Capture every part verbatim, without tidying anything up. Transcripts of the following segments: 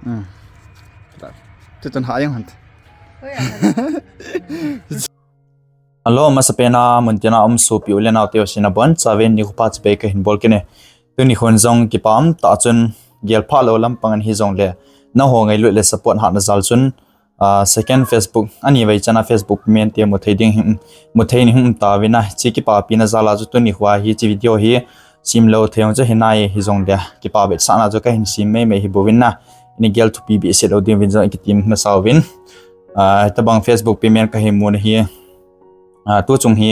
Hmm. Tuchun ha jeng hon. Hello, masapen a muntina um sopi u le nao teu sina bon, chavin nikho pha chibai kahin bol kit e. Tuni khon jong kipa um tah chun gel pha lou lampang ahi jongle, nangho ngailut le support hahna jal chun, ah, second Facebook, ani vei chana Facebook payment te mu thei ding hi, mu thei ni hung um tauvin a, hiche kipapina jal a chu tuni kho hi hiche video hi sem lou thei jong chu hinai hijongle, kipa vetsahna chu kahin sem maimai hi bouvin a, nei gel thupi behseh lou ding uvin jong kitem masa uvin. Ah, tabang Facebook payment kahin muna hi, ah, tuchung hi,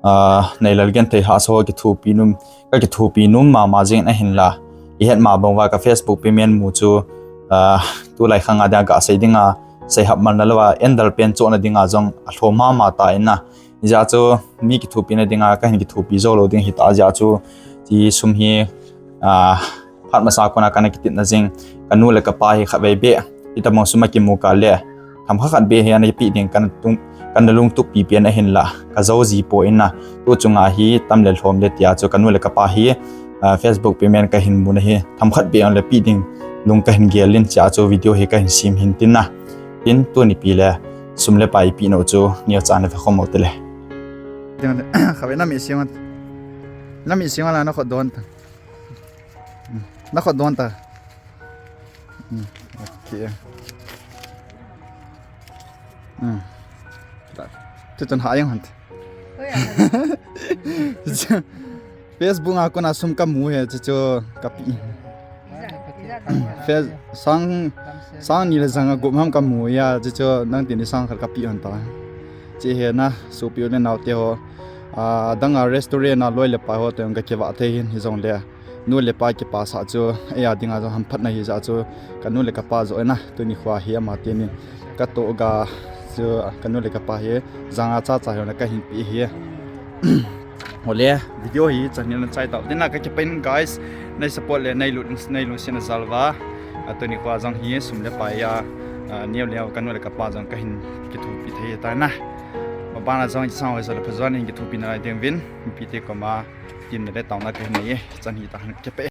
ah, Neilal Genthei Hahsa ho kithopi nom, ka kithopi nom mama jing ahinla, ihet ma bang uva ka Facebook payment mu chu, ah, tulai khang a dia gasei dinga, seihahmalna louva, endal pen chohna dinga jong alhom mama tan a, hijeh chun mi kithopina dinga kahin kithopi jou lou ding hita jeh chun, hiche sum hi, ah, phat masa a kona kana kitepna jing, kanu le kapa hi khatvei beh, hitabang sum akimu kah le, themkhat khat beh hi ana pe ding kana tung, kana lungtup pipen ahinla, kajou ji poi na, tuchunga hi tam le lhom le tia chu kanu le kapa hi, ah, Facebook payment kahin muna hi, themkhat beh le pe ding lung kahin gel in jeh chun video hi kahin sem hin tin a. Tin tuni pi le sum le pai pe nau chu neocha na ve khom u tile. Khatvei na mi sing, na mi sing la na kho don ta. Hmm. Na kho don ta. Hmm. Okay. Hmm. Tuchun ha jeng hon. Facebook a kona sum kamu hi, chuchu kape. Face, sang, sang ni le janga gup ham kamu a, chuchu nang teni sang khat kape hon ta. Hiche hi na, sopi u le nao teho, ah, adang a restaurant a loi le pai ho toh jong kakivah thei hin hijongle, nu le pa kipasah chu, eia dinga jong hamphatna hijeh chun, kanu le kapa joh in a, tuni kho hi ama teni katoh ga chu, kanu le kapa hi, janga chacha hi na kahin pe hi. Ole, video hi chan hin chai tau. Tin a kakipah in guys, nei support le nei lut, nei lungsetna jal uva, ah, tuni kho jong hi sum le pai a, ah, neo leo kanu le kapa jong kahin kithopi thei tan a. Maban a jong isang hoi sa le phajon hin kithopi nalai ding uvin, mipite koma temna le taona kahin nei e, chan hita hen, kakipah e.